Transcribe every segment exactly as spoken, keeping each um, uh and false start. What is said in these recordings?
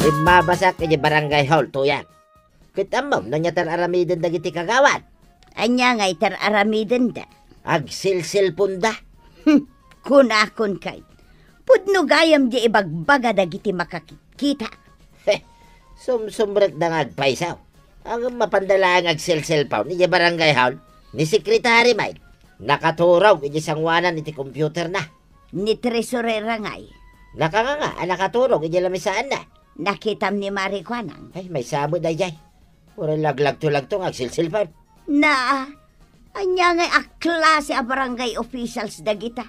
Immabasak iti barangay hall, tuyang. Ket ammom no ania ti ar-aramiden dagiti kagawad? Ania ngay ti ar-aramidenda? Agselselponda. Hmm, kunakon kay, pudno gayam di ibagbaga dagiti makakitkita. Heh, sumsumrekda nga agpayso. Ngem mapanda laeng agselselpon idiay barangay hall. Ni sekretary met, nakaturog idiay sanguanan iti computerna. Ni tresurera ngay? Nakanganga a nakaturog idiay lamisaanna. Nakitam ni Mari Kuanang? Ay, maysa met daydiay. Uray laglagto-lagto nga agselselpon. Na, ania ngay a klase a barangay officials dagita?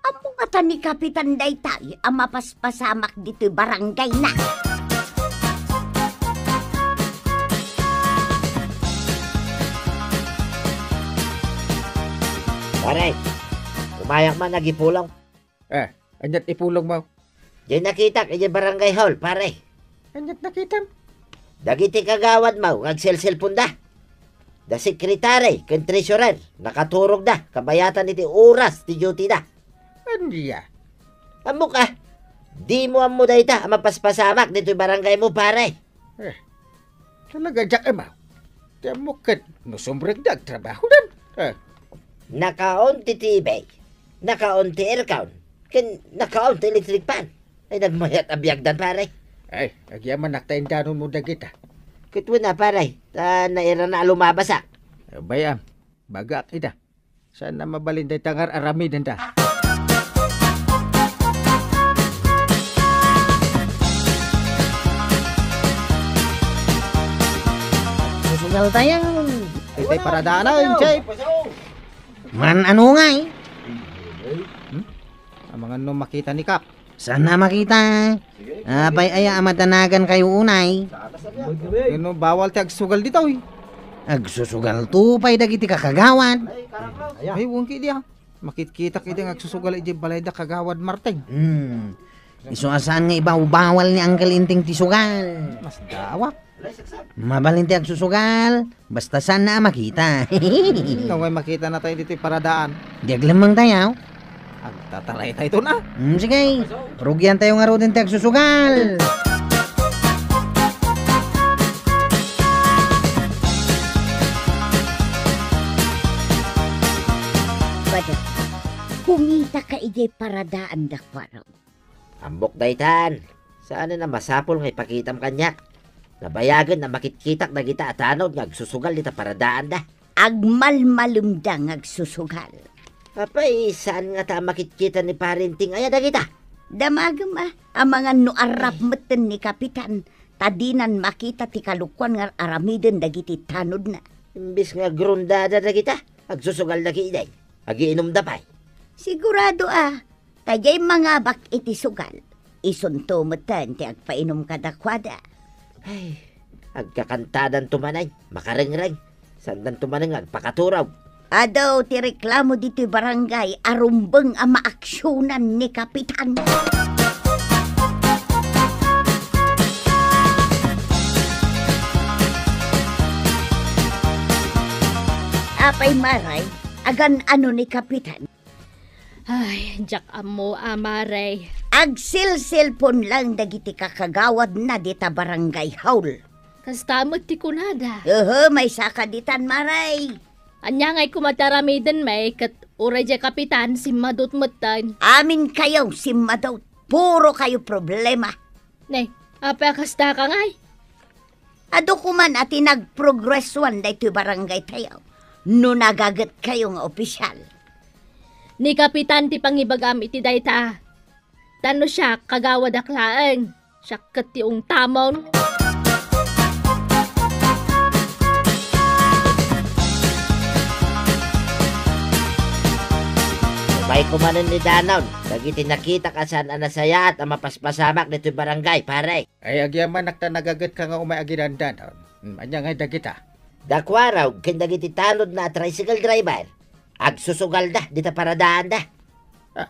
Ammo ngata ni Kapitan daytay a mapaspasamak ditoy barangayna. Pare, umayak man agipulong. Eh, aniat ipulongmo? Diay nakitak idiay barangay hall, pare. Aniat nakitam? Dagiti kagawadmo nga agselselponda. Da sekretary ken treasurer, nakaturogda kabayatan iti oras ti duty da. Ania? Ammok a, dimo ammo dayta a mapaspasamak ditoy barangaymo, pare. Eh, talaga diak ammo. Ti ammok ket no sumrekda agtrabahodan. Eh. Naka-on ti T V, naka-on ti aircon, ken naka-on ti electric fan. Ay, nagmayat a biagdan, pare. Ay, agyamanak ta indanonmo dagita. Ket wen a, pare, ta nairana a lumabasak. Bay-am, bagak ida. Saan a mabalin dayta nga ar-aramidenda? Susugal tayo. Itay paradaanan, Chef. Man ano nga eh? Hmm? Amangan no makita ni Kap. Saan a makita? Apay aya a madanagan kayo unay? Ino, bawal ti agsugal ditoy. Agsusugalto pay dagiti kakagawad. Ay, wangki di ah. Makitkitak idi nga agsusugal idiay balayda, Kagawad Martin. Hmm. Isu a saan nga ibawbawal ni Uncle Inting ti sugal. Mas dawak. Mabalin ti agsusugal, basta saan a makita. No, ngay makita na tayo ditoy paradaan. Di aglemmeng tayo. Agtataray tayo to na. Hmm, sige. Rugian tayo nga ruden ti agsusugal. Bada, kumita ka idiay paradaan da, Kuarog. Ammok daytan. Saanen a masapul nga ipakitam kaniak. Nabayagen a makitkitak dagita a tanod nga agsusugal dita paradaanda. Agmalmalemda nga agsusugal. Apay, saan ngata a makitkita ni Parinting aya dagita? Damagem a, amangan no arrap metten ni Kapitan, ta dinan makita ti kalokuan nga aramiden dagiti tanodna. Imbes nga agrondada dagita, agsusugalda ketdi. Agiinumda pay. Sigurado a, ta diay mangabak iti sugal, isunto metten ti agpainum kadakuada. Ay, agkakantadanto manen, makarengreng. Saandanto manen nga agpakaturog. Adu ti reklamo ditoy barangay a rumbeng a maaksionan ni Kapitan. Apay, Maray, agan-ano ni Kapitan? Ay, diak ammo, a, Maray. Agsilsilpon lang dagiti kakagawadna dita barangay hall. Kasta met ti kunada. Ehe, maysa ka ditan, Maray. Ania ngay koma ti aramiden, May, ket uray diay kapitan, simmadut metten. Amin kayo, simmadut. Puro kayo problema. Ne, apay a kasta ka ngay? Adu koman a ti nagprogresuan daytoy barangay tayo no nagaget kayo nga opisyal. Ni Kapitan ti pangibagam iti dayta. Tano siak, kagawadak laeng. Siak ket ti ungtamon. Umay komanen ni Danon, dagiti nakitak a saan a nasayaat a mapaspasamak ditoy barangay, pare. Ay, agyamanak ta nagaget ka nga umay agidandanon. Hmm, ania ngay dagita? Da Kuarog ken dagiti tanodna a tricycle driver, agsusugalda dita paradaanda. Ah,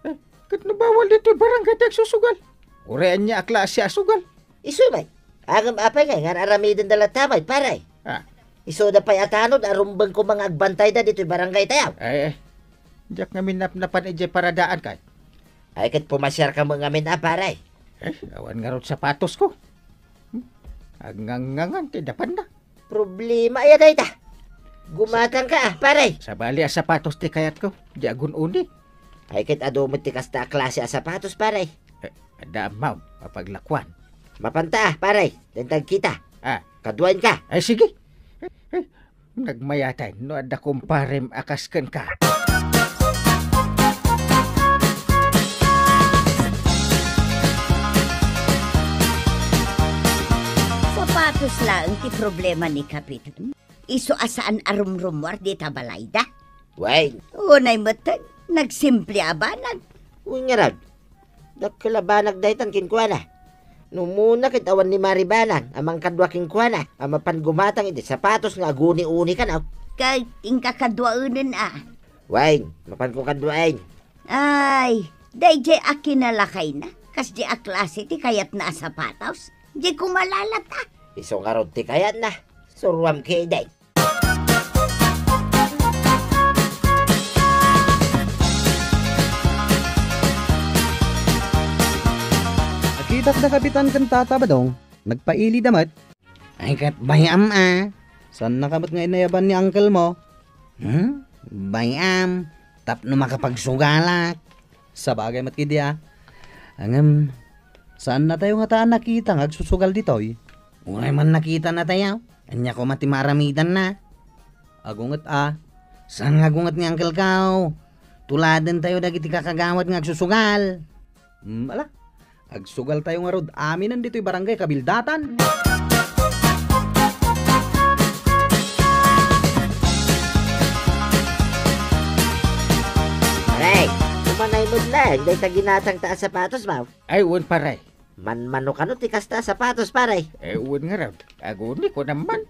eh, ket no bawal ditoy barangay ti agsusugal? Uray ania a klase a sugal? Isu met. Ngem apay ngay nga ar-aramidenda latta met, pare? Ah. Isuda pay a tanod a rumbeng koma nga agbantayda ditoy barangay tayo. Ay, ay. Diak ngamin napnapan idiay paradaan kay. Ay, ket pumasiarka met ngamin a, pare. Eh, awan ngarud sapatosko. Hmm? Agngangngangan ti dapanna. Problema aya dayta. Gumatangka, ah, pare. Sabali a sapatos ti kayatko. Di agun-uni. Ay, ket adu met ti kasta a klase a sapatos, pare. Eh, adda ammom a paglakuan. Mapanta, ah, pare. Dentag kita. Ah. Kaduaenka. Ay, sige. Eh, eh, nagmayaten no adda kumparem a kas kenka. Sapatos laeng ti problema ni Kapitan. Isu a saan a rumrumuar dita balayda. Wen. Unay met, nagsimple a banag. Wen ngarud, dakkel a banag daytan kenkuana. No umuna ket awan ni Mari Banang a mangkadua kenkuana a mapan gumatang iti sapatos nga aguni-uni kano. Ket inka kaduaenen a. Wen, mapanko kaduaen. Ay, daydiay a kinalakayna, kasdiay a klase ti kayatna a sapatos. Di ko malalata. Isu ngarud ti kayatna. Suruam ketdi. Nakitak da Kapitan ken Tata Badong, nagpailida met. Ay, ket bay-am a. Saannaka met nga inayaban ni uncle mo? Hmm? Bay-am, tapno makapagsugalak. Sabagay met ketdi a. Ngem, saannatayo ngata a nakita nga agsusugal ditoy. Uray man nakitanatayo, ania koma ti maaramidanna? Agunget a. Saan nga agunget ni uncle ko? Tuladentayo dagiti kakagawad nga agsusugal. Hmm, ala. Agsugaltayo ngarud aminen ditoy barangay kabildatan. Pare, umanay met laeng dayta ginatangta a sapatos, maw? Ay, wen, pare. Manmano kano ti kasta a sapatos, pare? Eh, wen ngarud. Aguni ko naman.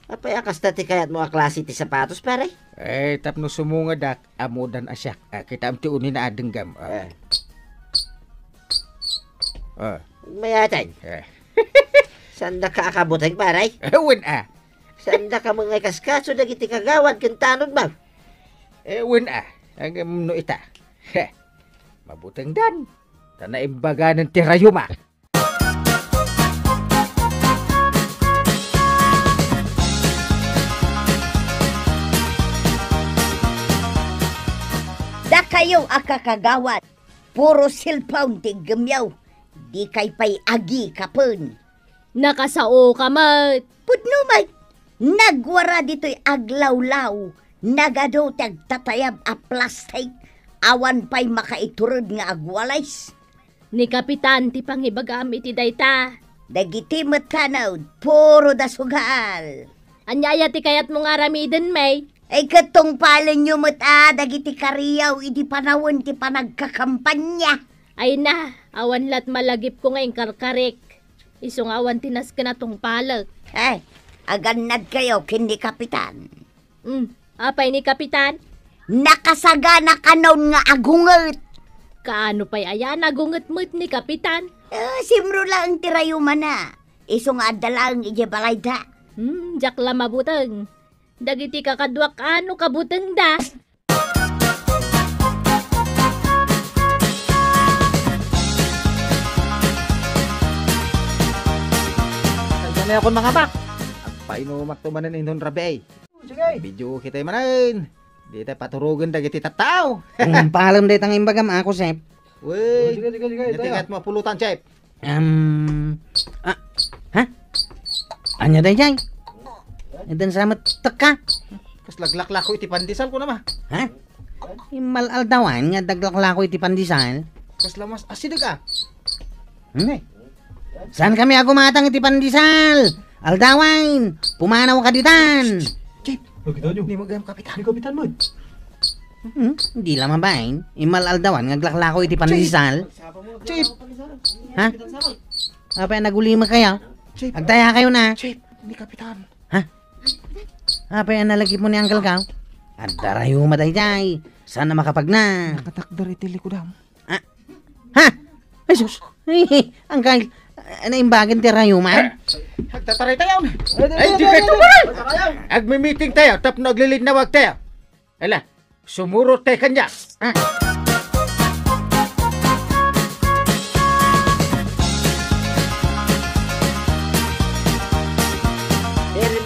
Apay a kasta ti kayatmo a klase ti sapatos, pare? Eh, tapno sumungadak, ammodan a siak. Ah, kitaem ti unina a denggem. Ah. Eh. Ah. Mayaten. Eh. Saandaka a kabuteng, pare? Eh, wen a. Saandaka met nga ikaskaso dagiti kagawad ken tanod, maw? Eh, wen a. Ngem no ita. Heh. Mabutengdan. Ta naimbaganen ti rayuma. Dakayo a kakagawad, puro cellphone ti iggemyo. Dikay pay agikapen. Nakasaoka met. Pudno met. Nagwara ditoy aglawlaw. Nagadu ti agtatayab a plastik. Awan pay makaitured nga agwalis. Ni Kapitan ti pangibagam iti dayta. Dagiti met tanod, puro da sugal. Ania aya ti kayatmo nga aramiden, May? Ay, ket tungpalenyo met a dagiti kariaw iti panawen ti panagkakampanya. Ay na, awan lat malagipko nga inkarkarik. Isu nga awan ti nasken a tungpalek. Ay, agannadkayo ken ni Kapitan. Hmm, apay ni Kapitan? Nakasagana kanon nga agunget. Kaano pay aya nagunget met ni Kapitan? Eh, simro laeng ti rayumana. Isu nga adda laeng idiay balayda. Hmm, diak la mabuteng. Dagiti kakaduak ano kabutengda? Kayatna akon mangabak. Agpainumakto manen inton rabii. Sige. Video kitay manen. Dita paturogen dagiti tattao. Ang palem dayta nga imbagam, ako, Sep. Wey. Sige, sige, sige, tayo. Natigat mo pulutan, Sep. Um, ah, ha? Anya dayjay? Eden sa met tekka? Kas laglaklako iti pandesal ko nama. Ha? Immal aldawan nga daglaklako iti pandesal. Kas lamas asideg a. Hmm? Saan kami agumatang iti pandesal? Aldawan, pumanaw ka ditan. Chief, Nakita niyo? Ni Magayam Kapitan. Ni Kapitan mo. Hmm, di la mabain. Immal aldawan nga aglaklako iti pandesal. Chief! Ha? Apay a nagulima kayo? Chief! Agtaya kayo na. Chief! Ni Kapitan. Ha? Apay a nalagip mo ni Uncle Kao? Adda rayo madayday. Sana makapagna. Nakatakder iti likudam. Ah. Ha? Ay, sus. Ay, Uncle, ah, naimbagan ti rayuma? Agtataray tayo. Ay, di kayo tumaray! Agmi-meeting tayo, tapno aglilinnawag tayo. Ala, sumurot tayo kanya. Ah.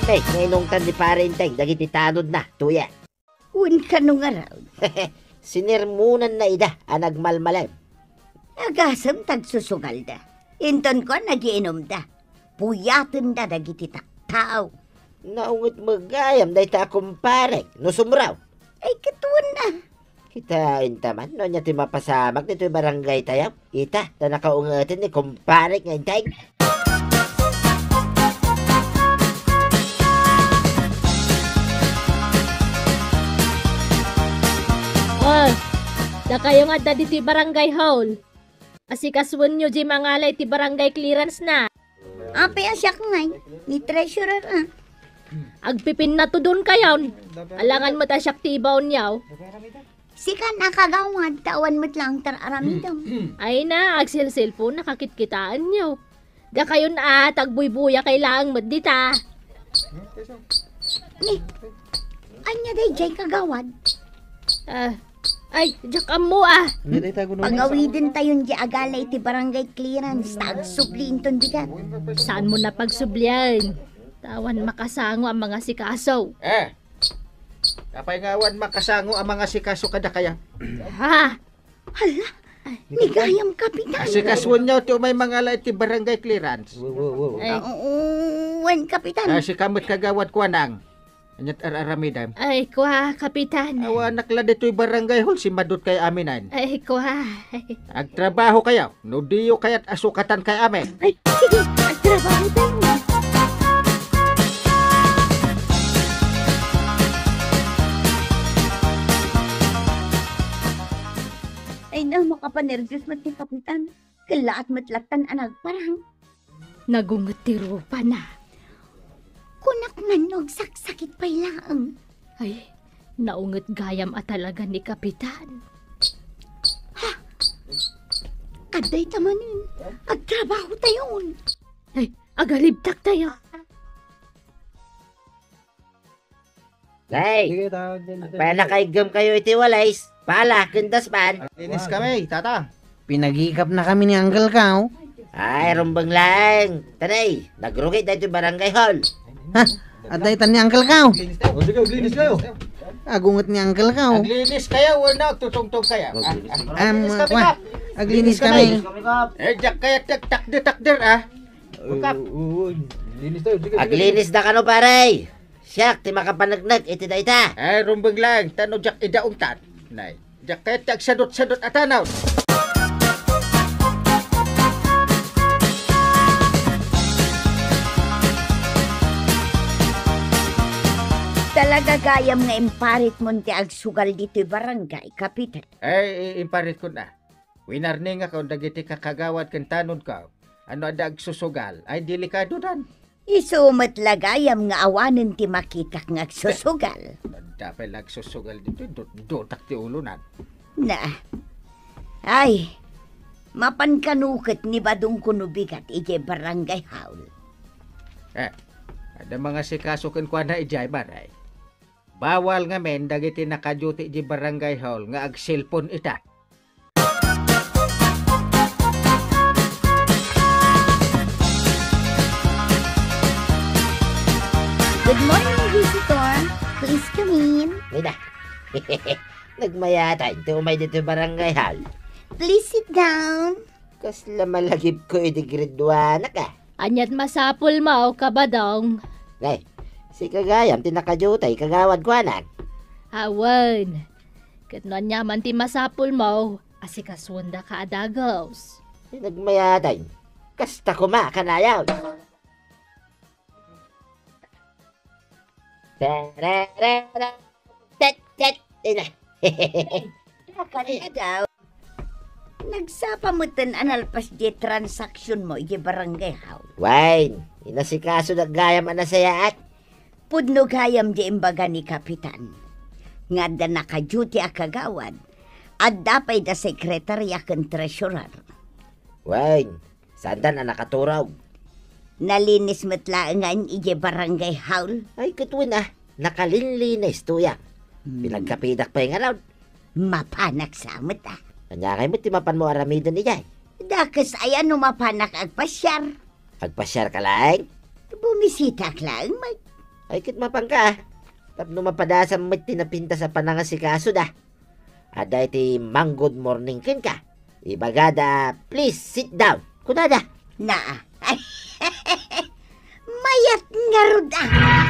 Eh, nainungtan ni Pare Enteng dagiti tanodna, tuya. Wen kano ngarud? Sinermonanna ida a nagmalmalem. Agasem ta agsusugalda. Inton kuan, nagiinumda. Puyatenda dagiti tattao. Naunget met gayam dayta a kumpare, no sumraw. Ay, kitaenna. Kitaenta man, no ania ti mapasamak ditoy barangaytayo. Ita, ta nakaungeten ni kumparek nga Enteng. Oh, dakayo nga adda ditoy barangay hall. Asikasuenyo diay mangala iti barangay clearance na. Apay a siak ngay, ni treasurer a. Agpipinnatudon kayon. Alangan met a siak ti ibaonyo. Sika a kagawad, ta awan met laeng ti ar-aramidem. Ay na, agsilsilpo, nakakitkitaenyo. Dakayon a, tagbuybuya kay laeng met dita. Ni, ania daydiay, kagawad? Ah, ay, diak ammo a. Pagawidentayon diay agala iti barangay clearance, ta agsubli inton bigat. Saanmo a pagsublian? Ta awan makasango a mangasikaso. Eh, apay nga awan makasango a mangasikaso kadakayo? Ha? Hala, ni gayam, Kapitan. Asikasuenyo ti umay mangala iti barangay clearance. Ay. Ah, oo, wen, Kapitan. Ah, sika met, kagawad Kuanang. Ania ti ar-aramidem? Ay, kua, Kapitan. Awanak la ditoy barangay hall, simmadutkayo aminen. Ay, kua. Agtrabahokayo. No diyo kayat a sukatankay amin. Ay, sige, agtrabahotayo. Ay na, makapanerbios met ni Kapitan. Kellaat met lattan a nagparang. Nagunget ti rupana. Kunak man no agsaksakit pay laeng. Ay, naunget gayam a talaga ni Kapitan. Ha? Adda ita manen. Agtrabahotayon. Ay, agalibtaktayo. Nay, panakaiggem kayo iti walis, pala, ken daspan. Linis kami, tata. Pinagikapna kami ni Uncle Kao. Ay, rumbeng laeng. Tanay, nagrugi daytoy barangay hall. Ha? Adda ita ni Uncle Kao. O, sige, aglinis kayo. Agunget ni Uncle Kao. Aglinis kayo, wenno agtutungtong kayo? Ah, ah. Am, aglinis kami, kwa, Kap. Aglinis kami. Eh, diak kayo takder-takder, ah. Kap. Oo, oo. Aglinis tayo, sige, sige. Aglinis da kano, pare. Siak ti makapaneknek iti dayta. Ay, rumbeng laeng, ta no diak idaontan. Nay, diak kayat ti agsadot-sadot a tanaw. Talaga gayam nga imparitmon ti agsugal ditoy barangay, Kapitan. Ay, i-, imparitkon a. Winarningakon dagiti kakagawad ken tanodko a no adda agsusugal, ay delikadodan. Isu met la gayam nga awanen ti makitak nga agsusugal. Adda pay la agsusugal ditoy, dutdutak ti ulonan. Na. Ay, mapan kano ket ni Badong kuno bigat idiay barangay hall. Eh, adda mangasikaso kenkuana idiay, pare. Bawal ngamin dagiti nakaduty idiay barangay hall nga agselpon ita. Good morning, visitor. Please come in. Nida. Nagmayatan ti umay ditoy barangay hall. Please sit down. Kasla malagipko idi grade one ka. Aniat masapulmo, Kabadong? Ngay, sika gayam ti nakaduty, kagawad kuanak. Awan. Ket no aniaman ti masapulmo, asikasuendaka a dagus. Ay, nagmayatan. Kasta koma, kanayon. Tererere. Tet, tet. Ina. Kaniadaw. Nagsapa metten a nalpas diay transaksionmo idiay barangay hall. Wen, inasikasodak gayam a nasayaat. Pudno gayam diay imbaga ni Kapitan. Nga adda nakaduty a kagawad. Adda pay da sekretaria ken treasurer. Wen, saandan a nakaturog. Nalinis met laengen idiay barangay hall. Ay, ket wen a, nakalinlinis, tuya. Hmm. Pinagkapidak pay ngarud. Mapanak sa met a. Ania ngay met ti mapanmo aramiden idiay? Dakes aya no mapanak agpasiar. Agpasiarka laeng? Bumisitak laeng met. Ay, ket mapanka, ah. Tapno mapadasam met ti napintas a panangasikasoda. Adda iti mang-good morning kenka. Ibagada, "Please sit down." Kunada. Naa. Mayat ngarud, ah.